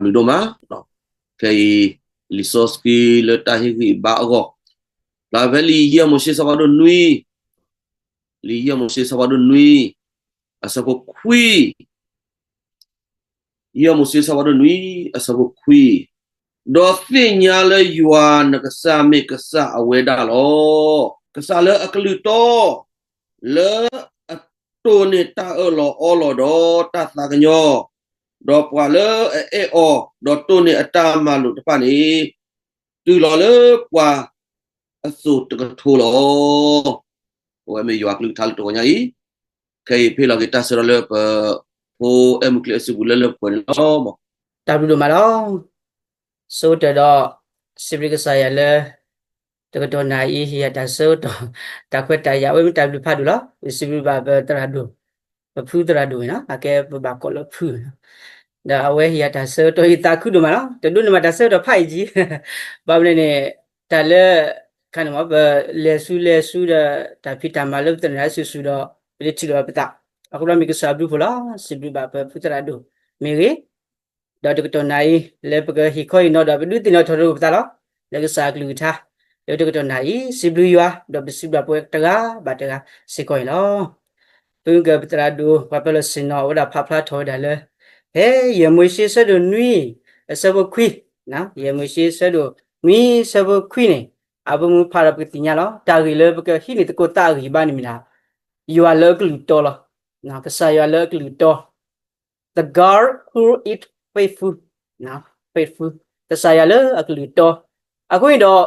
ဘျုးဒိၣ်မး. ခဲအံၤ လံာ်စီဆှံလၢတၢ်ဟ့ၣ်ဂံၢ်ဘါအဂီၢ်, ဖျါဖဲလံာ်ယဲၢ်မိၤၡ့ ဆၢဖးဒိၣ်နွံ, လံာ်ယဲၢ်မိၤၡ့ ဆၢဖးဒိၣ်နွံ, အဆၢဖိခွံ, ယဲၢ်မိၤၡ့ ဆၢဖးဒိၣ်နွံ, အဆၢဖိခွံ, ဒီးသ့ၣ်ညါလၢယွၤနကစၢ်မ့ၢ်ကစၢ်အဝဲဒၣ်လီၤ. ကစၢ်လၢအကလုၢ်တီ, လၢအတိၢ်န့ၢ်တၢ်အၢၣ်လီၤအီလီၤဒီးတၢ်သးကညီၤ, ဒီးပှၤလၢအအဲၣ်အီၤ, ဒီးတိၢ်န့ၢ်အတၢ်မၤလိာ်တဖၣ်န့ၣ်, တုၤလီၤလၢပှၤအသိးတကထိလီၤ. အဝဲမ့ၢ်ယွၤကလုၢ်ကထါလၢတဂီၤညါအံၤ, ခဲအံၤဖ့ၣ်လီၤက့ၤတၢ်ဆၢထီၣ်လၢပဖိအဲၣ်မုၢ်ကျ့အစုပူၤလၢလၢပှဲၤပှဲၤန့ၣ်လီၤ. တၢ်ဘျုးဒိၣ်မးလီၤ. ဆိကတၢၢ်ဒီး စံးဘျုးကစၢ်ယွၤလၢ တကတီၢ်နၤအံၤ ဟ့ၣ်ယၤတၢ်ဆၢကတီၢ် တၢ်ခွဲးတၢ်ယာ် အဝဲမ့ၢ်တၢ်ဘျုးဖးဒိၣ်လီၤ. ယစံးဘျုးဘၣ်ပသရၣ်ဒိၣ်, ပဖုသရၣ်ဒိၣ်န့ၣ်နီၤ, အကဲပဘၣ်ကိးလၢဖုန့ၣ်, ဒီးအဝဲဟ့ၣ်ယၤတၢ်ဆၢကတီၢ် ယသးခုဒိၣ်မးလီၤ. တဒိးန့ၢ်ဘၣ်တၢ်ဆၢကတီၢ်ဖးအံၤကံ, ဘၣ်မနုၤန့ၣ် တၢ်လၢ ခါန့ၣ်မ့ၢ် ပလဲၤဆူလဲၤဆူဒီး တၢ်ဖံးတၢ်မၤလၢပသနၢၣ်စုာ်စုာ်ဒီး ပတထံၣ်လိာ်ပသး, အဃိဒီးမ့ၢ်ကစၢ်ဘျုးဖှိၣ်လီၤ. စံးဘျုးဘၣ်ပဖုသရၣ်ဒိၣ်မ့ၢ်ဂ့ၤ ဒီးတကတီၢ်နၤအံၤ လၢပကဟ့ၣ်ခီဟ့ၣ်နီၤဒီး ပဒုးသ့ၣ်နီၣ်ထီၣ်လိာ်ပသးလီၤ. လၢကစၢ်အကလုၢ်ကထါ လၢတကတီၢ်နၤအံၤ စံးဘျုးယွၤ ဒီးပစံးဘျုးပှၤတဂၤဘၣ်တဂၤစ့ၢ်ကီးန့ၣ်လီၤ. ဖုကပသရၣ်ဒိၣ် ပှၤပၢၤလီၢ်ဆ့ၣ်နီၤ အဝဲဒၣ်ဖးဖျါထီၣ်ဝဲဒၣ်လၢ ဖဲယဲၢ်မိၤၡ့ဆၢဒိၣ်နွံ အဆၢဖိခွံ, ယဲၢ်မိၤၡ့ဆၢဒိၣ်နွံ ဆၢဖိခွံန့ၣ် အဘၢမူဖးဒီးပကသ့ၣ်ညါလီၤ. တၢ်ဂ့ၢ်လၢပကဟံးန့ၢ်သကိးသးအဂံၢ်ဘါန့ၣ်မ့ၢ်ဒၣ် ယွၤလၢအကလုၢ်တီလီၤ. ကစၢ်ယွၤလၢအကလုၢ်တီ The God who is faithful, faithful, ကစၢ်ယွၤလၢအကလုၢ်တီ. အဃိန့ၣ်ဒီး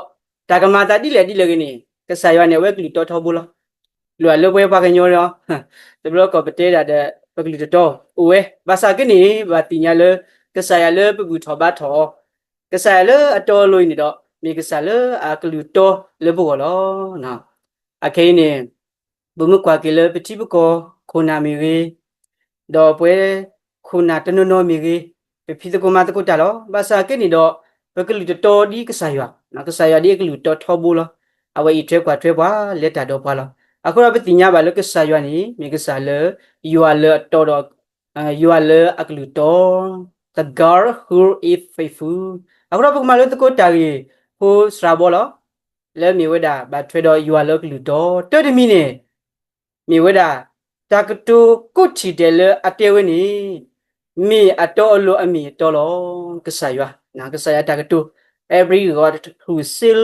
တၢ်ကမၤသးဒ်လဲၣ်ဒ်လဲၣ်ဂ့ၤန့ၣ် ကစၢ်ယွၤန့ၣ် အဝဲကလုၢ်တီထီဘိလီၤ. လိၣ်လၢပဝဲပှၤကညီဒီး တဘျီကီၢ်ပတဲဒၣ်ဒီး ပကလုၢ်တတီအိၣ်ဝဲ, ဘၣ်ဆၣ်က့န့ၣ် ဘၣ်သ့ၣ်ညါလၢ ကစၢ်ယွၤလၢပဘူၣ်ထီၣ်ဘါထီၣ် ကစၢ်ယွၤလၢအတီအလိၤအံၤန့ၣ်ဒီး မ့ၢ်ကစၢ်လၢအကလုၢ်တီလၢပဂီၢ်လီၤ. အခဲအံၤန့ၣ် ပမ့ၢ်ကွၢ်က့ၤလၢပထံပကီၢ် ခိၣ်နၢ်မ့ၢ်ဂ့ၤ, ဒီးပဝဲခိၣ်နၢ်တနီၤနီၤမ့ၢ်ဂ့ၤ, ပဖံးသကိးမၤသကိးတၢ်လီၤ. ဘၣ်ဆၣ်က့န့ၣ်ဒီး ပကလုၢ်တတီဒ်ကစၢ်ယွၤ, ကစၢ်ယွၤဒ်အကလုၢ်တီထီဘိလီၤ. အဝဲအံးထွဲကွၢ်ထွဲပှၤ လဲၤတၢ်ဒီးပှၤလီၤ. အဃိဒီးပသ့ၣ်ညါဘၣ်လၢကစၢ်ယွၤန့ၣ် မ့ၢ်ကစၢ်လၢ ယွၤလၢအတီဒီး ယွၤလၢအကလုၢ်တီ, The God who is faithful. အဃိဒီးပကမၤလိသကိးတၢ်ဂ့ၢ်ဖိစှၤဘီလီၤ. လၢမ့ၢ်ဝဲဒၣ်ဘၣ်ထွဲဒီးယွၤလၢအကလုၢ်တီ, တၢ်တမံၤန့ၣ် မ့ၢ်ဝဲဒၣ် တၢ်ကတိၤကိးထံၣ်ဒဲးလၢအတဲဝဲန့ၣ် မ့ၢ်အတီအလိၤအမ့ၢ်အတီလီၤ. ကစၢ်ယွၤ, ကစၢ်ယွၤတၢ်ကတိၤ, Every word he says,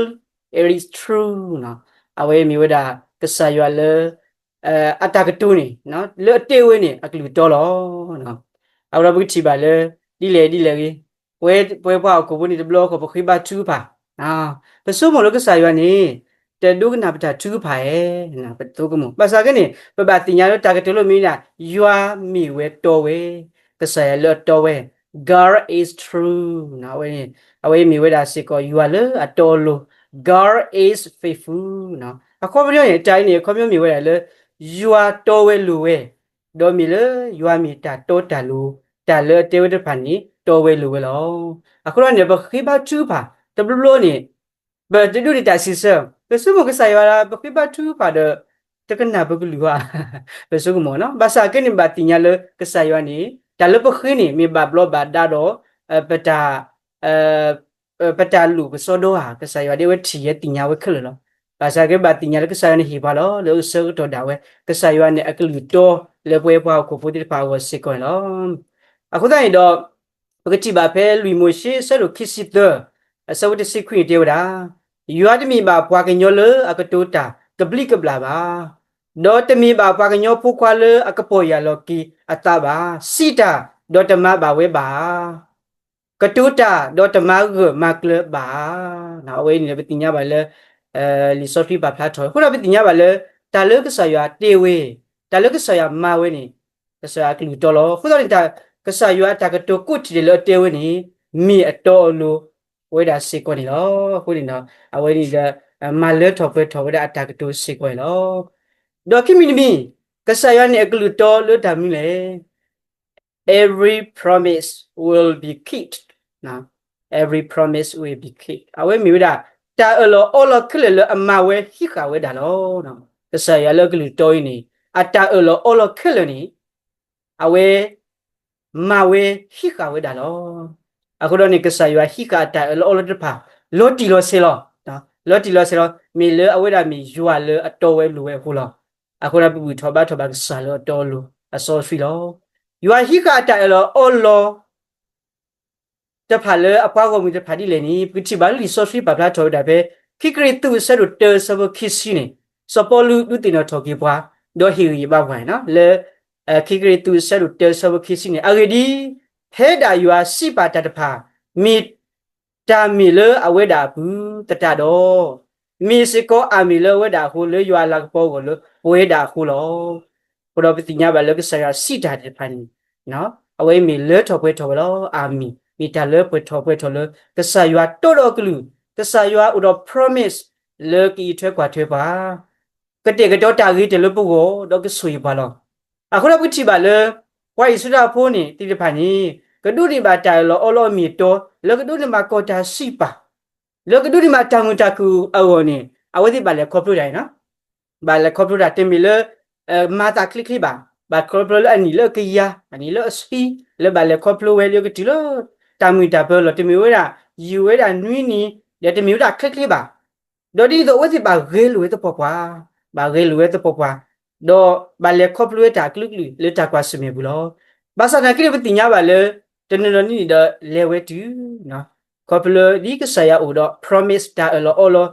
it is true. အဝဲမ့ၢ်ဝဲဒၣ် ကစၢ်ယွၤလၢ အတၢ်ကတိၤန့ၣ် လၢအတဲဝဲန့ၣ် အကလုၢ်တီလီၤ. အဃိဒီးပကထံၣ်ဘၣ်လၢ ဒ်လဲၣ်ဒ်လဲၣ်ဂ့ၤ, ပဝဲပှၤဟီၣ်ခိၣ်ဖိန့ၣ် တဘျီဃီပဃ့ဘါထုကဖၣ်, ပဆိကမိၣ်လၢကစၢ်ယွၤန့ၣ် တဒိကနၣ်ပတၢ်ထုကဖၣ်ဧါ, ပဆိကမိၣ်. ဘၣ်ဆၣ်က့န့ၣ် ပဘၣ်သ့ၣ်ညါလၢတၢ်ကတိၤလၢမ့ၢ်ဒၣ် ယွၤမ့ၢ်ဝဲတီဝဲ, ကစၢ်ယွၤလၢအတီဝဲ, God is true. အဝဲမ့ၢ်ဝဲဒၣ်စ့ၢ်ကီး ယွၤလၢအတီအလိၤ, God is faithful. အခီပညီန့ၣ် တၢ်အံၤန့ၣ် အခီပညီမ့ၢ်ဝဲဒၣ်လၢ ယွၤတီဝဲလိၤဝဲ, ဒီးမ့ၢ်လၢယွၤမ့ၢ်တၢ်တီတၢ်လိၤ, တၢ်လၢအတဲဝဲတဖၣ်န့ၣ် တီဝဲလိၤဝဲလီၤ. အဃိဒီးန့ၣ် ပဃ့ဘါထုကဖၣ် တဘျီဘျီန့ၣ် ပတဒိးန့ၢ်တၢ်စံးဆၢ, ပဆိကမိၣ်ကစၢ်ယွၤ ပဃ့ဘါထုကဖၣ်ဒီး တကနၣ်ပကလုၢ်ဘၣ်, ပဆိကမိၣ်နီၤ. ဘၣ်ဆၣ်က့န့ၣ် ဘၣ်သ့ၣ်ညါလၢကစၢ်ယွၤန့ၣ် တၢ်လၢပဃ့န့ၣ် မ့ၢ်ဘၣ်ဘျီးဘၣ်ဒါဒီး ပတၢ် ပတၢ်လိၣ်ကစီဒီဧါ, ကစၢ်ယွၤဒၣ်ဝဲထံၣ်ယဲသ့ၣ်ညါဝဲခဲလၢာ်လီၤ. ဘၣ်ဆၣ်က့ ဘၣ်သ့ၣ်ညါလၢကစၢ်ယွၤန့ၣ်ဟ့ၣ်ပှၤလီၤ လၢအဆၢကတီၢ်ဒၣ်ဝဲ, ကစၢ်ယွၤန့ၣ်အကလုၢ်တီလၢပဝဲပှၤဟီၣ်ခိၣ်ဖိသ့ၣ်တဖၣ်အဂီၢ်စ့ၢ်ကီးန့ၣ်လီၤ. အဃိသတးန့ၣ်ဒီး ပကထံၣ်ဘၣ်ဖဲလွံၢ်မိၤၡ့ဆၢဒိၣ်ခံဆံသၢ အဆၢဖိတဆံခွံန့ၣ်တဲဝဲဒၣ်, ယွၤတမ့ၢ်ဘၣ်ပှၤကညီလၢအကတိၤတၢ်ကဘျံးကဘျၣ်ဘၣ်, ဒီးတမ့ၢ်ဘၣ်ပှၤကညီဖိခွါလၢအကပီၢ်ယၢ်လီၤက့ၤအသးဘၣ်, စံးတၢ်ဒီးတမၤဘၣ်ဝဲဘၣ်ဧါ ကတိၤတၢ်ဒီးတမၤဂၢၢ်မၤကျၢၤဘၣ်ဧါ. အဝဲအံၤန့ၣ် ပသ့ၣ်ညါဘၣ်လၢ လံာ်စီဆှံပာ်ဖျါထီၣ်, အဃိဒီးပသ့ၣ်ညါဘၣ်လၢ တၢ်လၢကစၢ်ယွၤတဲဝဲ, တၢ်လၢကစၢ်ယွၤမၤဝဲန့ၣ် ကစၢ်ယွၤအကလုၢ်တီလီၤ. အဃိသတးန့ၣ် ကစၢ်ယွၤအတၢ်ကတိၤကိးထံၣ်ဒဲးလၢအတဲဝဲန့ၣ် မ့ၢ်အတီအလိၤဝဲဒၣ်စ့ၢ်ကီးန့ၣ်လီၤ. အဃိန့ၣ်ဒီး အဝဲန့ၣ်ဒီး မၤလၢထီၣ်ပှဲၤထီၣ်ဝဲဒၣ်အတၢ်ကတိၤစ့ၢ်ကီးန့ၣ်လီၤ. ဒီးခံမံၤတမံၤ ကစၢ်ယွၤန့ၣ်အကလုၢ်တီလၢတၢ်မနုၤလဲၣ် Every promise will be kept. Every promise will be kept. အဝဲမ့ၢ်ဝဲဒၣ် တၢ်အၢၣ်လီၤအီလီၤခဲလၢာ်လၢအမၤဝဲဟံးဃာ်ဝဲဒၣ်လီၤ. ကစၢ်ယွၤလၢအကလုၢ်တီအံၤန့ၣ် အတၢ်အၢၣ်လီၤအီလီၤခဲလၢာ်န့ၣ် အဝဲ မၤဝဲဟံးဃာ်ဝဲဒၣ်လီၤ. အဃိဒီးန့ၣ် ကစၢ်ယွၤဟံးဃာ်အတၢ်အၢၣ်လီၤအီလီၤတဖၣ် လီၤတံၢ်လီၤဆဲးလီၤ. လီၤတံၢ်လီၤဆဲးလီၤ မ့ၢ်လၢအဝဲဒၣ်မ့ၢ်ယွၤလၢအတီဝဲလိၤဝဲအဃိလီၤ. အဃိဒီးပဘူၣ်ထီၣ်ဘါထီၣ်ဘၣ် ကစၢ်လၢအတီအလိၤအစီအဆှံလီၤ. ယွၤဟံးဃာ်အတၢ်အၢၣ်လီၤအီလီၤ တဖၣ်လၢအပှၤဂီၢ်မုၢ်တဖၣ်ဒ်လဲၣ်န့ၣ် ပကထံၣ်ဘၣ်လၢလံာ်စီဆှံပာ်ဖျါထီၣ်ဝဲဒၣ်ဖဲ ခံကရံၣ်သူး အဆၢဒိၣ်တၢ အဆၢဖိခံဆံန့ၣ် စီၤပီလူးဒုးသ့ၣ်နီၣ်ထီၣ်က့ၤပှၤ ဒီးဟ့ၣ်ဂံၢ်ဘါပှၤန့ၣ်လီၤ. လၢ ခံကရံၣ်သူး အဆၢဒိၣ်တၢ အဆၢဖိခံဆံန့ၣ် အဂ့ၢ်ဒ်အံၤ, ဖဲဒၣ်ယွၤစံးပာ်တၢ်တဖၣ် မ့ၢ် တၢ်မ့ၢ်လၢအဝဲဒၣ်အပူၤသတးဒီး, မ့ၢ်စ့ၢ်ကီးအမ့ၢ်လၢအဝဲဒၣ်အဃိ လၢယွၤအလၤကပီၤအဂီၢ်လၢပဝဲဒၣ်အဃိလီၤ. အဃိဒီးပသ့ၣ်ညါဘၣ်လၢကစၢ်ယွၤစံးတၢ်သ့ၣ်တဖၣ်န့ၣ် အဝဲမ့ၢ်လၢထီၣ်ပှဲၤထီၣ်ဝဲလီၤ. အမ့ၢ် မ့ၢ်တၢ်လၢပှဲၤထီၣ်ပှဲၤထီၣ်လၢ ကစၢ်ယွၤတီဒီးအကလုၢ်, ကစၢ်ယွၤအိၣ်ဒီး promise လၢကအံးထွဲကွၢ်ထွဲပှၤ ကတဲာ်ကတီၤတၢ်ဂ့ၤတၢ်လၢပဂီၢ် ဒီးကဆိၣ်ဂ့ၤပှၤလီၤ. အဃိဒီးပထံၣ်ဘၣ်လၢ ပှၤအံၣ်စရ့လးဖိန့ၣ် သ့ၣ်တဖၣ်န့ၣ် ကဒိးန့ၢ်ဘၣ်တၢ်အၢၣ်လီၤအီလီၤအမ့ၢ်အတီ, လၢကဒိးန့ၢ်ဘၣ်ကီၢ်တၢ်စံးပာ်, လၢကဒိးန့ၢ်ဘၣ်တၢ်မုာ်တၢ်ခုၣ်အဂီၢ်န့ၣ် အဝဲသ့ၣ်ဘၣ်လဲၤခီဖျိတၢ်အံၤလီၤ. ဘၣ်လဲၤခီဖျိတၢ်တမ့ၢ်လၢ မၤသးချ့ချ့ဘၣ်, ဘၣ်ခီဖျိလၢအနံၣ်လၢအကယၤ, အနံၣ်လၢအဆံ, လၢဘၣ်လဲၤခီဖျိဝဲလၢကတုၤလၢ တၢ်မုာ်တၢ်ပၢၤလီၤ. တမ့ၢ်ဝဲဒၣ် ယူၤဝဲဒၣ်နွံနံၤ, ဒီးတမ့ၢ်ဝဲဒၣ်ချ့ချ့ဘၣ်. ဒီးဒ်သိးအဝဲသ့ၣ်ဘၣ်ဂဲၤလိာ်ဝဲသပှၢ်ပှၢ်, ဘၣ်ဂဲၤလိာ်ဝဲသပှၢ်ပှၢ်, ဒီးဘၣ်လဲၤခီဖျိဝဲတၢ်အကလုာ်ကလုာ်လၢတၢ်ကွၢ်ဆၢၣ်မဲာ်ပူၤလီၤ. ဘၣ်ဆၣ်သနာ်က့န့ၣ် ပသ့ၣ်ညါဘၣ်လၢ တနီၤနီၤန့ၣ်ဒီးလဲၤဝဲတုၤ ခီဖျိလၢဒ်ကစၢ်ယွၤအိၣ်ဒီး promise တၢ်အၢၣ်လီၤအီလီၤ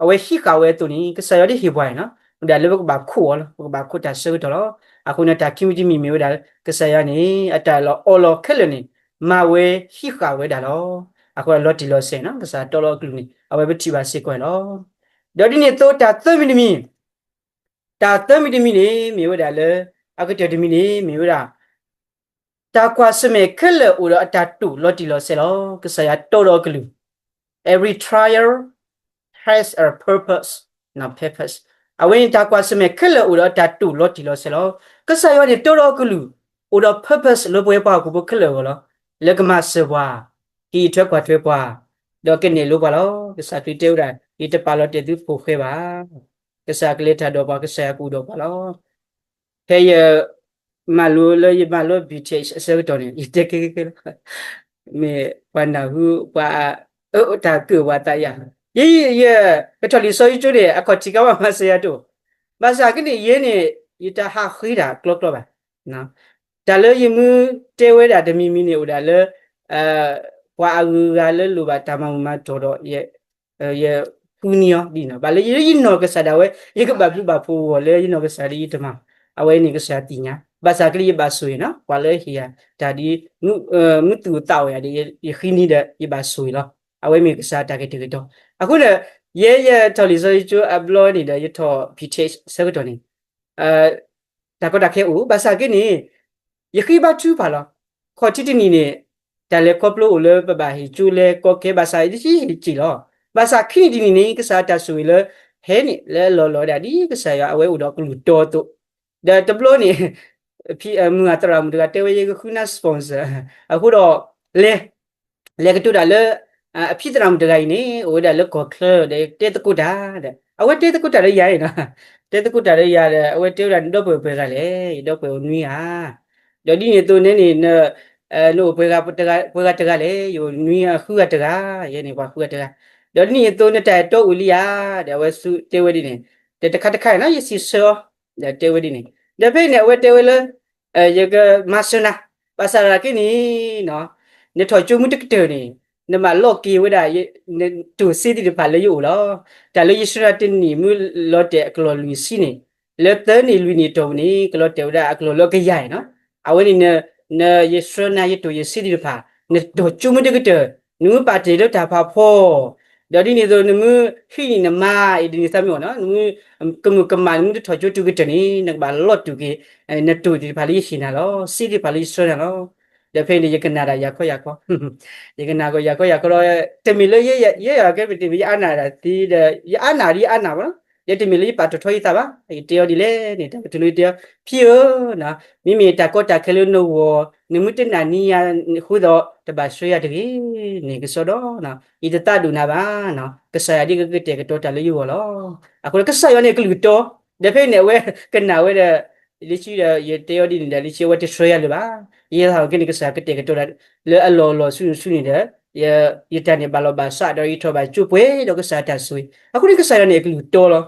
အဝဲဟံးဃာ်ဝဲအသိးန့ၣ် ကစၢ်ယွၤဒ်ဟ့ၣ်ပှၤန့ၣ်လီၤ. ဝဲဒၣ်လၢပကဘၣ်ခိးအီၤလီၤ, ပကဘၣ်ခိးတၢ်ဆၢကတီၢ်လီၤ. အဃိန့ၣ် တၢ်ခံမံၤတမံၤမ့ၢ်ဝဲဒၣ် ကစၢ်ယွၤန့ၣ် အတၢ်အၢၣ်လီၤအီလီၤခဲလၢာ်န့ၣ် မၤဝဲဟံးဃာ်ဝဲဒၣ်လီၤ. အဃိလီၤတံၢ်လီၤဆဲးန့ၣ် ကစၢ်တီလီၤအကလုၢ်န့ၣ် အဝဲပထံၣ်ဘၣ်စ့ၢ်ကီးလီၤ. ဒီးဒ်န့ၣ်အသိးတၢ်သၢမံၤတမံၤ တၢ်သၢမံၤတမံၤန့ၣ် မ့ၢ်ဝဲဒၣ်လၢ အကတၢၢ်တမံၤန့ၣ် မ့ၢ်ဝဲဒၣ် တၢ်ကွၢ်ဆၢၣ်မဲာ်ခဲလၢာ်အိၣ်ဒီးအတၢ်တိာ်လီၤတံၢ်လီၤဆဲးလီၤ. ကစၢ်ယွၤတီဒီးအကလုၢ် Every trial has a purpose, purpose. အဝဲန့ၣ်တၢ်ကွၢ်ဆၢၣ်မဲာ်ခဲလၢာ်အိၣ်ဒီးအတၢ်တိာ်လီၤတံၢ်လီၤဆဲးလီၤ. ကစၢ်ယွၤန့ၣ်တီဒီးအကလုၢ် အိၣ်ဒီး purpose လၢပဝဲပှၤဟီၣ်ခိၣ်ဖိခဲလၢာ်အဂီၢ်လီၤ. လၢကမၤစၢၤပှၤ, ကအံးထွဲကွၢ်ထွဲပှၤ, ဒီးကနဲၣ်လိပှၤလီၤ. ကစၢ်ခရံာ်တဲဝဲဒၣ် ယတပာ်လီၤတဲာ်သုဖိဃဲဘၣ်. ကစၢ်ကလဲၤတၢ်ဒီးပှၤ, ကစၢ်ယွၤကအိၣ်ဒီးပှၤလီၤ. ဖဲယ မၤလိလၢယမၤလိ B T H အဆၢကတီၢ်န့ၣ် ယတဲကဲကဲကဲလီၤ. မ့ၢ်ပှၤနၢ်ဟူ ပှၤအၢတၢ်ကၢၣ်ပှၤသးယၤ, ယဲယဲ ကထီၣ်လံာ်စီဆှံကၠိန့ၣ် အခီၣ်ထံးကါဝဲမၤစၢၤယၤတအိၣ်, ဘၣ်ဆၣ်ကန့ၣ်ယဲန့ၣ် ယတၢ်ဟးဃ့တၢ်ကျီကျီဘၣ်. တၢ်လၢယမ့ၢ်တဲဝဲဒၣ်တမံၤမံၤန့ၣ် အိၣ်ဒၣ်လၢ ပှၤအဂုၤအဂၤလၢလိၣ်ဘၣ်တၢ်မၤမုာ်မၤတီၢ်ဒီး ယဃုန့ၢ်အီၤဒ်န့ၣ် ဘၣ်လၢယနီၢ်ကစၢ်ဒၣ်ဝဲ ယကဘၣ်ဘျုးဘၣ်ဖှိၣ်အဂီၢ်လၢယနီၢ်ကစၢ်ဒ်ယတမၤ, အဝဲန့ၣ်ကစၢ်ယွၤသ့ၣ်ညါ, ဘၣ်ဆၣ်ကလံယဘၣ်ဆိၣ်ဂ့ၤနီၤ ပှၤလၢဟ့ၣ်ယၤတၢ်ဒ် မုၢ်သူၣ်သးအိၣ်ယၤဒီး ယဃုန့ၢ်ဒီး ယဘၣ်ဆိၣ်ဂ့ၤလီၤ. အဝဲမ့ၢ်ကစၢ်တၢ်ကတဲာ်ကတီၤ. အဃိန့ၣ် ယဲယထီၣ်လံာ်စီဆှံကၠိအဘျီန့ၣ်ဒီး ယထီၣ် B T H ဆၢကတီၢ်န့ၣ် တၢ်ကီတၢ်ခဲအိၣ်, ဘၣ်ဆၣ်က့န့ၣ် ယဃ့ဘါထုကဖၣ်လီၤ. ခီၣ်ထံးတနံၤန့ၣ် တၢ်လဲၤခီဖျိအိၣ်လၢပဘၣ်ဟ့ၣ်ကၠိလဲၤကီကဲ ဘၣ်ဆၣ်ယဟ့ၣ်က့ၢ်လီၤ. ဘၣ်ဆၣ်ခံနံၤတနံၤန့ၣ် ကစၢ်ယွၤတၢ်ဆိၣ်ဂ့ၤလၢ ဟဲန့ၣ်လၢအလီၢ်လီၤဝဲဒၣ်ဒ်ကစၢ်ယွၤအဝဲအိၣ်ဒီးကလုၢ်တီအသိး, ဒီးတဘျီန့ၣ် ဖံမုၢ်အသရၣ်မုၣ်တဂၤတဲဝဲ ယကဃုနၤ sponsor အဃိဒီး လဲၤ လဲၤကတိၤတၢ်လၢ အဖံသရၣ်မုၣ်တဂၤအံၤန့ၣ် အိၣ်ဝဲဒၣ်လၢကီၢ်ချၢဒီး တဲသကိးတၢ်ဒီး အဝဲတဲသကိးတၢ်လၢယၤအံၤနီၤ, တဲသကိးတၢ်လၢယၤဒီး အဝဲတဲဝဲဒၣ် နဒီပုၢ်ဝဲၢ်ပှဲၤဂၤလဲၣ်, ယဒီပုၢ်ဝဲၢ်အိၣ်နွံဂၤ, ဒီးဒ်န့ၣ်အသိးန့ၣ်န့ၣ် နအိၣ်ပှဲၤဂၤတဂၤလဲၣ်, ယအိၣ်နွံဂၤဃုဂၤတဂၤ, ယဲန့ၣ်ပှၤဃုဂၤတဂၤ, ဒီးဒ်န့ၣ်အသိးနတၢ်အဲၣ်တီအိၣ်လံဧါ, ဒီးအဝဲတဲဝဲဒ်န့ၣ်, ဒီးတခါတခါနီၤ ယစံးဆၢအီၤ, ဒီးတဲဝဲဒ်န့ၣ်, ဒီးဖဲန့ၣ် အဝဲတဲဝဲလၢ ယကမၤစၢၤနၤ, ဘၣ်ဆၣ်သနာ်က့န့ၣ် နထီၣ်ကၠိမုၢ်တကတၢၢ်န့ၣ် နဘၣ်လီၢ်က့ၤဝဲဒၣ် နတိၢ်စ့သ့ၣ်တဖၣ်လၢယအိၣ်လီၤ. တၢ်လၢယဆှၢနၤတနံၣ်မ့ၢ်လီၤတဲာ်အကလီၢ်လွံၢ်ဆံန့ၣ်, လၢသၢနံၣ်လွံၢ်နံၣ်အတီၢ်ပူၤန့ၣ် ကလီၤတဲာ်ဝဲဒၣ်အကလီၢ်လၢအကယၤနီၤ. အဝဲန့ၣ် ယဆှၢနၤယတိၢ်ယစ့သ့ၣ်တဖၣ် နထီၣ်ကၠိမုၢ်တကတၢၢ် နမ့ၢ်ပာ်တ့ၢ်လၢတၢ်ဖးဖီ ဒီးဒ်န့ၣ်အသိး နမ့ၢ်ဟံးန့ၢ်နမါအံၤဒ်န့ၣ်သးမ့ၢ်အီၤနီၤ, နမ့ၢ်ကမုာ်ကမၣ် နမ့ၢ်တထီၣ်ကၠိတုၤကတၢၢ်န့ၣ် နကဘၣ်လီၤတူာ်က့ၤ နတိၢ်သ့ၣ်တဖၣ်လၢယဟ့ၣ်နၤလီၤ, စ့သ့ၣ်တဖၣ်လၢယဆှၢနၤလီၤ. ဒီးဖဲန့ၣ် ယကနၣ်တၢ်ယၤခီယၤခီ, ယကနၣ်ကီးယၤခီယၤခီဒီး တမ့ၢ်လၢယဲယၤကဲ တမ့ၢ်ယအါနၣ်တၢ်သ့ဒီး ယအါနၣ်ဒ်ယအါနၣ်ဘၣ်နီၤ, ယတမ့ၢ်လၢယပာ်ထီၣ်ထီယသးဘၣ်, ယတဲအီၤဒ်လဲၣ်န့ၣ် တၢ်ကတိၤလၢယတဲအီၤ ဖံဧၢ မ့မ့ၢ်တၢ်ကီတၢ်ခဲလၢနဂီၢ် နမ့ၢ်တနာ်န့ၢ်ယၤအဃိဒီး တဘၣ်ဆှၢယၤတဂ့ၤန့ၣ် ကစီဒီ, ယတသးဒိၣ်နၤဘၣ်, ကစၢ်ယွၤဒ်ကကတဲာ်ကတီၤတၢ်လၢယဂီၢ်လီၤ. အဃိဒီးကစၢ်ယွၤန့ၣ်ကလုၢ်တီ, ဒီးဖဲန့ၣ် အဝဲကနၣ်ဝဲဒီး လၢခံဒီး ယတဲအီၤဒ်န့ၣ်ဒီး လၢခံအဝဲတဆှၢယၤလၢၤဘၣ်, ယသးက့န့ၣ် ကစၢ်ကတဲာ်ကတီၤတၢ်လၢအလီၢ်လီၢ်ဆူန့ၣ်ဆူန့ၣ်ဒီး ယတၢ်န့ၣ်ဘၣ်လီၤဘၣ်စးဒီးယထီၣ်ဘၣ်ကၠိပှဲၤဒီးကစၢ်တၢ်ဆိၣ်ဂ့ၤ. အဃိန့ၣ်ကစၢ်ယွၤန့ၣ်အကလုၢ်တီလီၤ.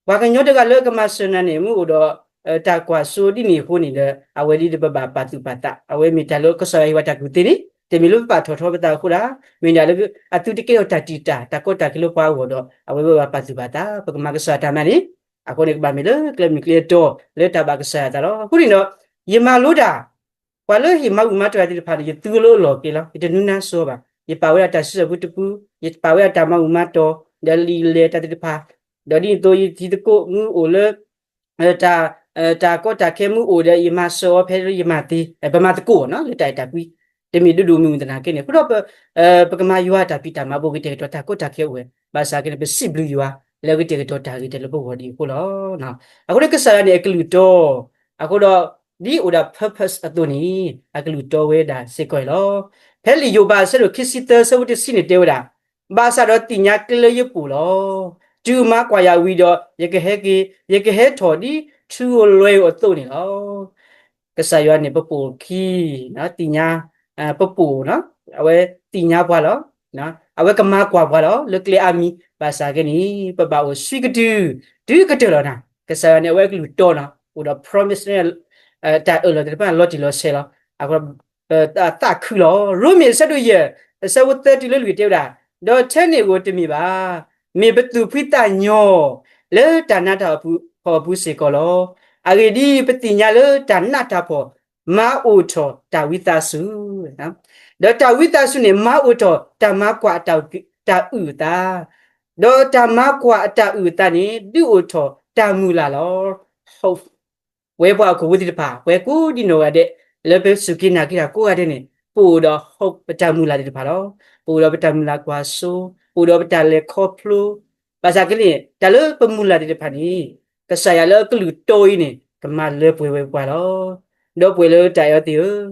ပှၤကညီတဂၤလၢကမၤစၢၤနၤန့ၣ် မ့ၢ်အိၣ်ဒီး တၢ်ကွၢ်စိဒ်န့ၣ်အဃိန့ၣ်ဒီး အဝဲဒ်ဒီးပဘၣ်ပာ်သူၣ်ပာ်သး, အဝဲမ့ၢ်တၢ်လၢကစၢ်ယွၤဟ့ၣ်ဝဲတၢ်ကူၣ်သ့န့ၣ် တမ့ၢ်လၢပဘၣ်ထီၣ်ထီပသးအဃိဒၣ်, မ့ၢ်ဒၣ်လၢအသုတကဲထီၣ်တၢ်တံာ်တာ် တၢ်ကီတၢ်ခဲလၢပှၤအဂီၢ်ဒီး အဝဲပဘၣ်ပာ်သူၣ်ပာ်သး ပကမၤကစၢ်တၢ်မၤန့ၣ်, အဃိန့ၣ်ကဘၣ်မ့ၢ်လၢကျဲမုၢ်ကျဲတီလၢတၢ်ဘၣ်ကစၢ်ယွၤအသးလီၤ. အဃိန့ၣ်ဒီး ယမၤလိတၢ် ပှၤလၢဟ့ၣ်မၤဘူၣ်မၤတီၢ်ယၤသ့ၣ်တဖၣ်န့ၣ် ယသူလၢအလီၢ်က့ၤလီၤ. ယတနုၤနါစီၤဘၣ်. ယပာ်ဝဲဒၣ်တၢ်စုဆၢပူတပူ, ယပာ်ဝဲဒၣ်တၢ်မၤဘူၣ်မၤတီၢ် ဒီးလံာ်လဲၢ်တၢ်သ့ၣ်တဖၣ်, ဒီးဒ်န့ၣ်အသိးယထံသကိးမ့ၢ်အိၣ်လၢ တၢ် တၢ်ကီတၢ်ခဲမ့ၢ်အိၣ်ဒီး ယမၤစၢၤအီၤဖဲလၢယမၤသ့, ပမၤသကိးနီၤ လၢတၢ်အဲၣ်တၢ်ကွံ, တမ့ၢ်ဒိၣ်ဒိၣ်မုၢ်မုၢ်သနာ်က့န့ၣ် အဃိဒီး ပကမၤယွၤတၢ်ဖံးတၢ်မၤဘိးက့ၤတဲာ်ကတီၤတၢ်ကီတၢ်ခဲအိၣ်ဝဲ, ဘၣ်ဆၣ်က့န့ၣ် ပစံးဘျုးယွၤ လၢအကတဲာ်ကတီၤတၢ်ဂ့ၤတၢ်လၢပဂီၢ်ဒ်အဃိလီၤ. အဃိန့ၣ်ကစၢ်ယွၤန့ၣ်အကလုၢ်တီ, အဃိဒီး ဒ်အိၣ်ဒၣ် purpose အသိးန့ၣ် အကလုၢ်တီဝဲဒၣ်စ့ၢ်ကီးအံၤလီၤ. ဖဲလံာ်ယိၤဘးအဆၢဒိၣ်ခံဆံသၢဆၢဖိတဆံန့ၣ်တဲဝဲဒၣ်, ဘၣ်ဆၣ်ဒီးသ့ၣ်ညါကျဲလၢယပူၤလီၤ. တုၤမၤကွၢ်ယၤဝံၤဒီး ယကဟဲက့ၤ ယကဟဲထီၣ်ဒ်ထူဧိၤလွဲဧိၤအသိးန့ၣ်လီၤ. ကစၢ်ယွၤန့ၣ် ပပိာ်ခံ, သ့ၣ်ညါ, ပပိာ်, အဝဲသ့ၣ်ညါပှၤလီၤ. အဝဲကမၤကွၢ်ပှၤလီၤ လၢကျဲအါမံၤ, ဘၣ်ဆၣ်က့န့ၣ် ပဘၣ်အိၣ်ဆှံကတုၤ တုၤကတၢၢ်လီၤနၤ. ကစၢ်ယွၤန့ၣ် အဝဲကလုၢ်တီနီၤ အိၣ်ဒီး promise န့ၣ် တၢ်အၢၣ်လီၤသ့ၣ်တဖၣ်လီၤတံၢ်လီၤဆဲးလီၤ. အဃိ ပသးခုလီၤ. ရိမ့ၤအဆၢဒိၣ်ယဲၢ် အဆၢဖိသၢတုၤလၢလွံၢ်တဲဝဲဒၣ်, ဒီးထဲန့ၣ်ဧိၤတမ့ၢ်ဘၣ်, မ့ၢ်ပသူၣ်ဖှံသးညီ လၢတၢ်နးတၢ်ဖှီၣ်အပူၤစ့ၢ်ကီးလီၤ. အဂ့ၢ်ဒ်အံၤ, ပသ့ၣ်ညါလၢတၢ်နးတၢ်ဖှီၣ် မၤအိၣ်ထီၣ်တၢ်ဝံသးစူၤ, ဒီးတၢ်ဝံသးစူၤန့ၣ် မၤအိၣ်ထီၣ်တၢ်မၤကွၢ်အတၢ်အုၣ်အသး, ဒီးတၢ်မၤကွၢ်အတၢ်အုၣ်အသးန့ၣ် ဒုးအိၣ်ထီၣ်တၢ်မုၢ်လၢ်လီၤ. ပဝဲပှၤဟီၣ်ခိၣ်ဖိသ့ၣ်တဖၣ် ပဝဲကိးဒံနီၢ်ဂၤဒဲး လၢပစူၢ်က့ၤနာ်က့ၤတၢ်ကိးဂၤဒဲးန့ၣ် ပအိၣ်ဒီး hope ပတၢ်မုၢ်လၢ်သ့ၣ်တဖၣ်လီၤ. ပအိၣ်ဒီးပတၢ်မုၢ်လၢ်ကွၢ်စိ, ပအိၣ်ဒီးပတၢ်လဲၤခီဖျိ, ဘၣ်ဆၣ်က့န့ၣ် တၢ်လၢပမုၢ်လၢ်သ့ၣ်တဖၣ်န့ၣ် ကစၢ်ယွၤလၢအကလုၢ်တီအံၤန့ၣ် ကမၤလၢပှဲၤဝဲပှၤလီၤ. ဒီပုၢ်ဝဲၢ်လၢတၢ်အဲၣ်အီၤသ့ၣ်ဧၢ,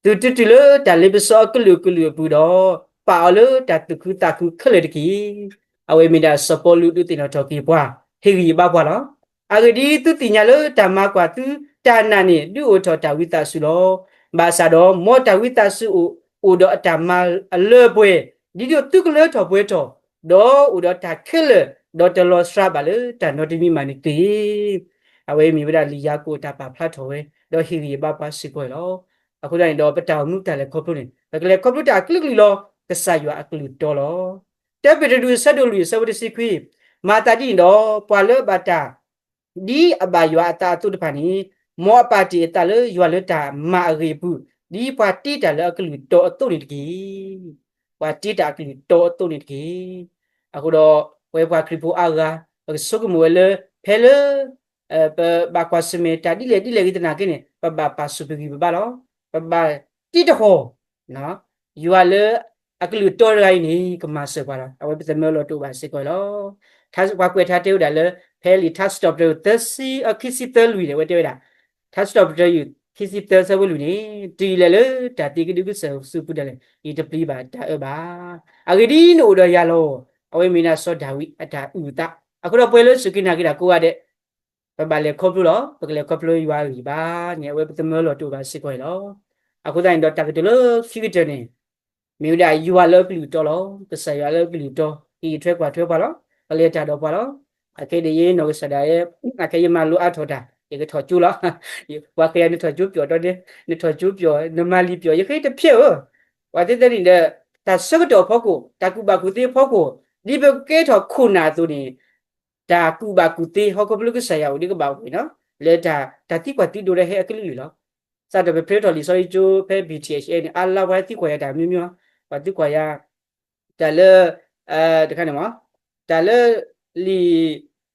သုတတုၤလၢတၢ်လ့ပစီအကလုာ်ကလုာ်အပူၤဒီး ပာ်အီၤလၢတၢ်သူၣ်ခုသးခုခဲလၢာ်တက့ၢ်. အဝဲမ့ၢ်ဒၣ်စီၤပီလူးဒုးသ့ၣ်နီၣ်ထီၣ်က့ၤပှၤ, ဟ့ၣ်ဂံၢ်ဟ့ၣ်ဘါပှၤလီၤ. အဂ့ၢ်ဒ်အံၤ, သုသ့ၣ်ညါလၢတၢ်မၤကွၢ်သုတၢ်နာ်န့ၣ် ဒုးအိၣ်ထီၣ်တၢ်ဝံသးစူၤလီၤ. ဘၣ်ဆၣ်ဒီး မ်တၢ်ဝံသးစူၤအိၣ် အိၣ်ဒီးအတၢ်မၤအလၢအပှဲၤ, ဒ်သိးသုကလၢထီၣ်ပှဲၤထီၣ်, ဒီးအိၣ်ဒီးတၢ်ခဲလၢာ်, ဒီးတလီၤစှၤဘၣ်လၢတၢ်နီတမံၤမးန့ၣ်တက့ၢ်. အဝဲမ့ၢ်ဝဲဒၣ်လံာ်ယၤကိာ်အတၢ်ပာ်ဖျါထီၣ်ဝဲ, ဒီးဟ့ၣ်ဂံၢ်ဟ့ၣ်ဘါပှၤစ့ၢ်ကီးလီၤ. အဃိသတးန့ၣ်ဒီး ပတၢ်အိၣ်မူတၢ်လဲၤခီဖျိန့ၣ် ပကလဲၤခီဖျိတၢ်အကလုာ်ကလုာ်လီၤ. ကစၢ်ယွၤအကလုၢ်တီလီၤ. တၢပ့းတရူးအဆၢဒိၣ်လွံၢ်အဆၢဖိတဆံခွံ, မၤသးဒ်န့ၣ်ဒီး ပှၤလၢအဘၣ်တၢ် ဒ်အဘၣ်ယွၤအသးအသိးတဖၣ်န့ၣ်, မ်အပာ်တ့ၢ်အသးလၢယွၤလၢတၢ်မၤအဂ့ၢ်အပူၤ, ဒ်ပှၤတ့တၢ်လၢအကလုၢ်တီအသိးန့ၣ်တက့ၢ်. ပှၤတ့တၢ်အကလုၢ်တီအသိးန့ၣ်တက့ၢ်. အဃိဒီး ပဝဲပှၤခရံာ်ဖိအါဂၤ ပကဆိကမိၣ်ဝဲလၢ ဖဲလၢ ပဘၣ်ကွၢ်ဆၢၣ်မဲာ်တၢ်ဒ်လဲၣ်ဒ်လဲၣ်ဂ့ၤသနာ်က့န့ၣ် ပဘၣ်ပာ်ဆူၣ်ပဂံၢ်ပဘါလီၤ. ပဘၣ်တ့တဟီၣ် ယွၤလၢအကလုၢ်တီတဂၤအံၤန့ၣ် ကမၤစၢၤပှၤလီၤ. အဝဲပသမၢလီၤတအိၣ်ဘၣ်စ့ၢ်ကီးလီၤ. ပှၤကွဲးထါတဲဝဲဒၣ်လၢ ဖဲလံာ်ထါစံးထီၣ်ပတြၢၤ သၢဆံ အခံဆံသၢလွံၢ်န့ၣ် အဝဲတဲဝဲဒၣ်, ထါစံးထီၣ်ပတြၢၤ ခံဆံသၢဆၢဖိလွံၢ်န့ၣ်, တုၤအံၤလဲၣ်လၢတၢ်သံကဒုကစၢၢ်စုပူၤဒၣ်လဲာ် ယတပျံၤဘၣ်တၢ်အၢဘၣ်. အဂ့ၢ်ဒ်အံၤ, နအိၣ်ဒီးယၤလီၤ. အဝဲမ့ၢ်ဒၣ်စီၤဒၤဝံးအတၢ်အုၣ်အသး. အဃိဒီးပဝဲလၢစူၢ်က့ၤနာ်က့ၤတၢ်ကိးဂၤဒဲး ပဘၣ်လဲၤခီဖျိလီၤ. ပကလဲၤခီဖျိယွၤအဂံၢ်ဘါန့ၣ် အဝဲပသမၢလီၤတအိၣ်ဘၣ်စ့ၢ်ကီးန့ၣ်လီၤ. အဃိသတးန့ၣ်ဒီး တၢ်ကတိၤလၢခံကတၢၢ်န့ၣ် မ့ၢ်ဝဲဒၣ်ယွၤလၢအကလုၢ်တီလီၤ. ကစၢ်ယွၤလၢအကလုၢ်တီ ဟ့ၣ်ထွဲကွၢ်ထွဲပှၤလီၤ. ကလဲၤတၢ်ဒီးပှၤလီၤ. အခဲဒ်ယဲနီၢ်ကစၢ်ဒၣ်ယဲ အခဲယမၤလိအါထီၣ်တၢ် ယကထီၣ်ကၠိလီၤ. ပှၤဃ့ယၤနထီၣ်ကၠိပျီၣ်ဒီး နထီၣ်ကၠိပျီၣ် နမၤလံာ်ပျီၣ် ယဃ့တဖျဲဧၢ. ပှၤသ့ၣ်သ့ၣ်န့ၣ်ဒီး တၢ်ဆၢကတီၢ်အဖီခိၣ် တၢ်ကူၣ်ဘၣ်ကူၣ်သ့အဖီခိၣ် ဒ်ပကကဲထီၣ်ခိၣ်နၢ်အသိးန့ၣ် တၢ်ကူၣ်ဘၣ်ကူၣ်သ့ဟီၣ်ခိၣ်ဖျိကစၢ်ယွၤအိၣ်ဒ်ကဘၣ်အိၣ်န့ၣ် လၢတၢ်သံကွၢ်သံဒိးဒီးဟဲအကလုာ်ကလုာ်လီၤ. စးထီၣ်ပဖျဲထီၣ်လံာ်စီဆှံကၠိဖဲ ဘံၣ်ထံၣ်အဲၣ်ၡံၣ်အဲၣ်န့ၣ် အါလါပှၤဟဲသံကွၢ်ယၤတၢ်မံၤမံၤလီၤ. ပှၤသံကွၢ်ယၤ တၢ်လၢ တခါန့ၣ်မ့ၢ် တၢ်လၢ လံာ်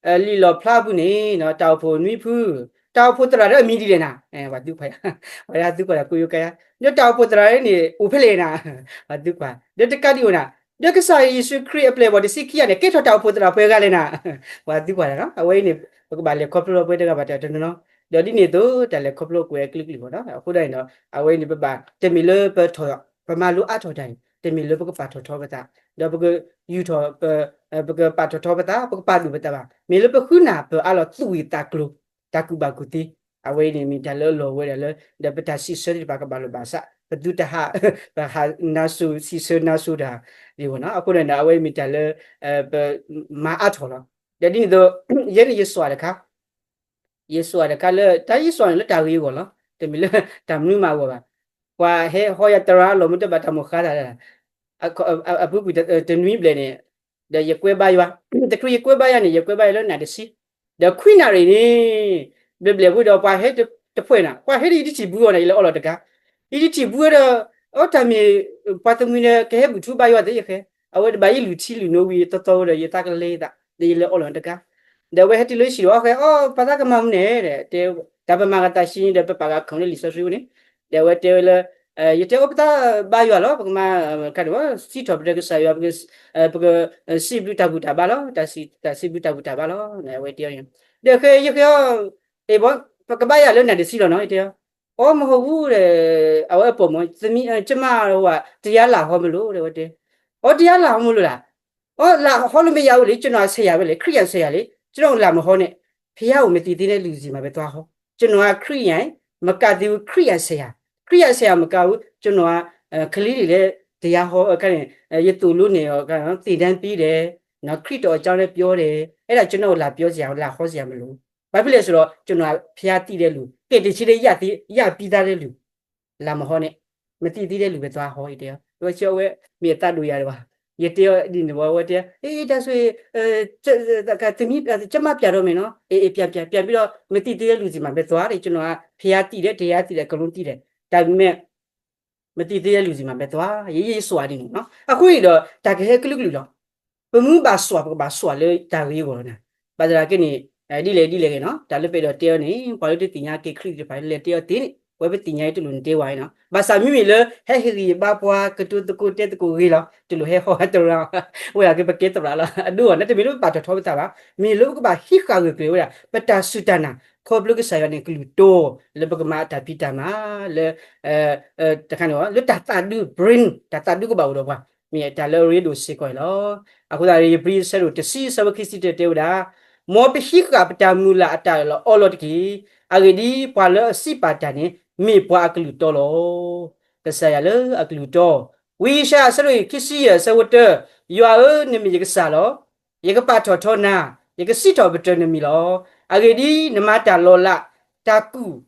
လံာ်လီၣ်ဖျါပူၤန့ၣ် တၢ်အိၣ်ဖှိၣ်နွံဖု တၢ်အိၣ်ဖှိၣ်သရၣ်ဒီးအမံၤဒ်လဲၣ်နၤ ပှၤသံကွၢ်ယၤ ပှၤသံကွၢ်ယၤကိယိကါယၤ ဒီးတၢ်အိၣ်ဖှိၣ်သရၣ်န့ၣ် အိၣ်ဖဲလဲၣ်နၤ ပှၤသံကွၢ် ဒီးတကးဒံးအိၣ်နၤ ဒီးကစၢ်ယ့ၣ်ၡူးခရံာ်အပျဲၢ်အဘီၣ်တဆံခံဂၤန့ၣ် ကဲထီၣ်တၢ်အိၣ်ဖှိၣ်သရၣ်ပှဲၤဂၤလဲၣ်နၤ ပှၤသံကွၢ်ယၤလီၤ. အဝဲအံၤန့ၣ် ပကဘၣ်လဲၤခီဖျိလီၤပှဲၤတဂၤဘၣ်တၢ်တနီၤနီၤ ဒီးဒ်န့ၣ်အသိး တၢ်လဲၤခီဖျိကွဲးအကလုာ်ကလုာ်လီၤ. အဃိဒ်န့ၣ်ဒီး အဝဲအံၤန့ၣ် ပဘၣ်တမ့ၢ်လၢပထီၣ် ပမၤလိအါထီၣ်တၢ်န့ၣ် တမ့ၢ်လၢပကပာ်ထီၣ်ထီပသး ဒီးပကယူၢ်ထီၣ် ပကပာ်ထီၣ်ထီပသး ပကပာ်သူၣ်ပသးဘၣ်. မ့ၢ်လၢပဃုနၢ်ပၢၢ်အါလီၤသူၣ်ဝံၣ်သးကျိၤ တၢ်ကူၣ်ဘၣ်ကူၣ်သ့ အဝဲအံၤန့ၣ်မ့ၢ်တၢ်လၢအလီၢ်ဝဲဒၣ်လၢ ဒီးပတၢ်စံးဆၢသ့ၣ်တဖၣ်ကဘၣ်လိာ်ဘၣ်စး ပသုတဟး ပဟးနါစိၤ စံးဆၢနါစိၤတၢ်ဒ်အံၤနီၤ. အဃိန့ၣ်ဒီး အဝဲအံၤမ့ၢ်တၢ်လၢ ပမၤအါထီၣ်လီၤ. ဒီးဒ်န့ၣ်အသိး ယဲန့ၣ်ယစွးတခါ ယစွးတခါလၢ တၢ်ယစွးန့ၣ်လၢတၢ်ဂ့ၤအဂီၢ်လီၤ. တမ့ၢ်လၢတၢ်မနုၤမးအဂီၢ်ဘၣ်. ပှၤဟဲဟီယၤတရၣ်လီၤမ့ၢ်တဘၣ်တၢ်မိၣ်ဃါသး အပူၤကွံာ်တနွံဘျဲၣ်န့ၣ် ဒီးယကွဲဘါယွၤ, တချုးယကွဲဘါယွၤန့ၣ် ယကွဲဘါယွၤလၢနၣ်တဆံ, ဒီးခွံနၣ်ရံၣ်န့ၣ် ဘျဲၣ်ဘျဲၣ်ဝံၤဒီး ပှၤဟဲတဖှဲးနၤ, ပှၤဟဲဒီးယတထံၣ်ဘုအီၤန့ၣ် ယလဲၤအီလီၤတဂၤ, ယတထံၣ်ဘုဒီး အိၣ်တၢ်မ့ၢ် ပှၤသမှံၤဒီး ကဟဲဘူၣ်ထူဘါယွၤသ့ယဃဲ, အဝဲတဘၣ်ယလုၢ်ထံလုၢ်နိဝံၤသီသီဝဲဒီး ယသးကလဲၤသး ဒီးယလဲၤအီလီၤတဂၤ ဒီးအဝဲဟဲတုၤလၢယထံၣ်ဒီးအီၤဃဲ အိ ပှၤသးကမၤမနုၤလဲၣ်, တဲ တၢ်ပမၤကသးဆံဒီး ပပာ်ကခီၣ်လၢလံာ်စီဆှံအပူၤန့ၣ်, ဒီးအဝဲတဲဝဲလၢ ယတဲအိၣ်ပသးဘါယွၤလီၤ, ပကမၤ စံးထီၣ်ပတြၢၤကစၢ်ယွၤ, ပက စံးဘျုးတၢ်ဘူၣ်တၢ်ဘါလီၤ, တၢ်စံးဘျုးတၢ်ဘူၣ်တၢ်ဘါလီၤ, အဝဲတဲအီၤ, ဒီးဃဲယဃဲအီၤ, အ့ ပကဘါယွၤလၢနၣ်တဆံလီၤနီၤ, ယတဲအီၤ, အိ မဟီၣ်ဝူ ဒီး အဝဲအပိာ်မုၣ် သမံ ကမၣ်ဝဲ တယါလၢ်ဟီမလိၤ တဲဝဲတဲ, အိ တယါလၢ်ဟီမလိၤလၢ် အိ လၢ်ဟီလၢမ့ၢ်ယၤအိၣ်လံ, ကျွန်တော်ဆရာပဲလေ, ခရစ်ယာန်ဆရာလေ, ကျွန်တော်လာမဟောနဲ့, ဘုရားကိုမသိသေးတဲ့လူစီမှာပဲသွားဟော, ကျွန်တော်ကခရစ်ယာန်မကသေးဘူး, ခရစ်ယာန်ဆရာ, ခရစ်ယာန်ဆရာမကဘူး, ကျွန်တော်က ကလေးတွေလည်းတရားဟော, အခါနဲ့ ယသို့လို့နေရော သင်တန်းပေးတယ်, နော်, ခရစ်တော်အကြောင်းလည်းပြောတယ်, အဲ့ဒါကျွန်တော်လာပြောစရာ လာဟောစရာမလိုဘူး, ဘာဖြစ်လဲဆိုတော့ ကျွန်တော်က ဘုရားသိတဲ့လူ, ကယ်တင်ခြင်းလည်းရပြီးသားတဲ့လူ, လာမဟောနဲ့, မသိသေးတဲ့လူပဲသွားဟော, ယတဲအီၤ, ဝဲဆၢဝဲ မ့ၢ်အသးဒိၣ်ယၤတဘၣ်, ယတဲအီၤဒ်န့ၣ်ဝဲ ဝဲတဲ, အေး ဒါဆိုရင် ကျမပြန်တော့မယ်နော်, အေး အေး ပြန် ပြန် ပြန်ပြီးတော့ မသိသေးတဲ့လူစီမှာပဲသွားတယ်, ကျွန်တော်က ဘုရားသိတယ်, တရားသိတယ်, အကုန်လုံးသိတယ်, ဒါပေမဲ့ မသိသေးတဲ့လူစီမှာပဲသွား, ယစွးဒ်န့ၣ်နီၤ, အဃိန့ၣ်ဒီး တၢ်ကဟဲကလုာ်ကလုာ်လီၤ, ပမ့ၢ်ဘၣ်စွး ပကဘၣ်စွးလၢတၢ်ဂ့ၤအဂီၢ်လီၤ, ဘၣ်သရၣ်က့န့ၣ် ဒ်လဲၣ်ဒ်လဲၣ်ဂ့ၤနီၤ, တၢ်လၢပအဲၣ်ဒိးတဲအီၤန့ၣ် ပှၤလၢတသ့ၣ်ညါက့ၤခရံာ်သ့ၣ်တဖၣ် လဲၤတဲအီၤသ့န့ၣ် ဝဲပသ့ၣ်ညါအံၤတလိၣ်နတဲဝဲနီၤ, ဘၣ်ဆၣ်မ့မ့ၢ်လၢ ဟဲဟ့ၣ်ဂံၢ်ဘါပှၤ ကတိၤသကိးတဲသကိးဂ့ၤလီၤ, တလိၣ်ဟဲဟီသရၣ်, ဝဲဒၣ်က့ၤပကဲသရၣ်လီၤ, အဒိအီၤ နတမ့ၢ်လၢပပာ်ထီၣ်ထီပသးဘၣ်, မ့ၢ်လၢပကဘၣ်ဟံးဃာ်ဂၢၢ်ကျၢၤဝဲဒၣ် ပတၢ်စူၢ်တၢ်နာ် ခီဖျိကစၢ်ယွၤန့ၣ် ကလုၢ်တီ လၢပကမၤအတၢ်ဖံးတၢ်မၤ လၢ တခါန့ၣ် လၢတၢ်သးဒူ brain တၢ်သးဒူကဘၣ်အိၣ်ဒီးပှၤ, မ့ၢ်တၢ်လၢအရ့ဒိၣ်စ့ၢ်ကီးအံၤလီၤ. အဃိသတး ဧ့ၤဘြံၤအဆၢဒိၣ်တဆံ အဆၢဖိခံဆံတၢတဲဝဲဒၣ်, မ်ပဟံးဃာ်ပတၢ်မုၢ်လၢ်အတၢ်အၢၣ်လီၤအီလီၤတက့ၢ်. အဂ့ၢ်ဒ်အံၤ, ပှၤလၢအစံးပာ်တၢ်န့ၣ် မ့ၢ်ပှၤအကလုၢ်တီလီၤ. ကစၢ်ယွၤလၢအကလုၢ်တီ, ဝံယၡါယၤ အဆၢဒိၣ်ခံဆံယဲၢ် အဆၢဖိတၢ, ယွၤဧၢ, နမ့ၢ်ယကစၢ်လီၤ. ယကပာ်ထီၣ်ထီနၤ, ယကစံးထီၣ်ပတြၢၤနမံၤလီၤ. အဂ့ၢ်ဒ်အံၤ, နမၤတၢ်လီၤလး, တၢ်ကူၣ်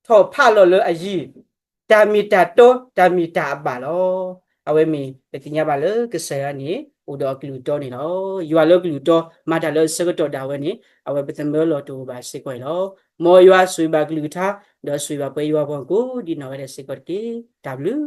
ထီၣ်ဖးလီၤလၢအယံၤ, တၢ်မ့ၢ်တၢ်တီ, တၢ်မ့ၢ်တၢ်အဘၣ်လီၤ. အဝဲမ့ၢ်ပသ့ၣ်ညါဘၣ်လၢကစၢ်ယွၤန့ၣ် အိၣ်ဒီးအကလုၢ်တီန့ၣ်လီၤ. ယွၤလၢအကလုၢ်တီ မၤတၢ်လၢအဆၢကတီၢ်ဒၣ်ဝဲန့ၣ် အဝဲပသမၢလီၤတအိၣ်ဘၣ်စ့ၢ်ကီးအံၤလီၤ. မ်ယွၤဆိၣ်ဂ့ၤဘၣ်ကလုၢ်ကထါ ဒီးဆိၣ်ဂ့ၤဘၣ်ပှၤယွၤပှၤဟီၣ်ခိၣ် ဒ်နီၢ်ဝဲဒၣ်စ့ၢ်ကီးတက့ၢ်. တၢ်ဘျုး